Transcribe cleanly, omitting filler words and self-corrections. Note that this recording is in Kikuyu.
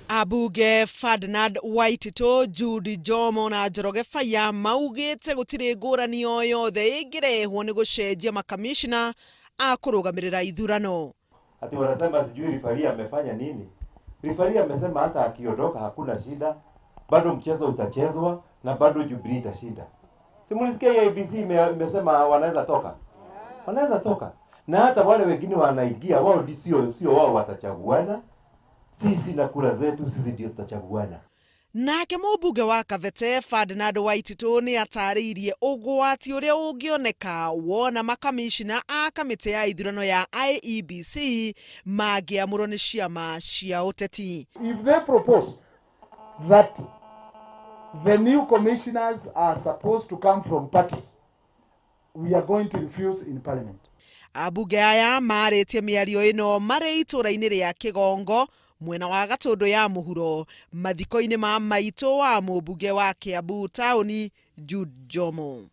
Ambunge Ferdinand Waititu, Jude Njomo na Njoroge Faya maugĩte gũtirĩ ngũrani o yothe ĩngĩrehwo nĩ gũcenjia makamishna a kũrũgamĩrĩra ithurano. Ati wanasema sijui referee amefanya nini. Referee amesema hata akiondoka hakuna shida, bado mchezo utachezwa na bado Jubilee itashinda. Si mlisikia IEBC imesema wanaweza toka? Wanaweza toka. Na hata wale wengine wanaingia wao sio wao watachaguana. Sisi na kura zetu sisi ndio tutachaguana. Nake mũmbunge wa Kabete Ferdinand Waititu nĩ atarĩirie ũgwati ũrĩa ũngĩoneka wona makamishna a kamĩtĩ ya ithurano ya IEBC mangĩamũrwo nĩ ciama cia ũteti. If they propose that the new commissioners are supposed to come from parties, we are going to refuse in parliament. Ambunge aya marĩtie mĩario ĩno marĩ itũra-inĩ rĩa Kĩgongo mwena wa Gatũndũ ya mũhuro mathiko-inĩ ma maitũ wa mũmbunge wa Kiambu taũni Jude Njomo.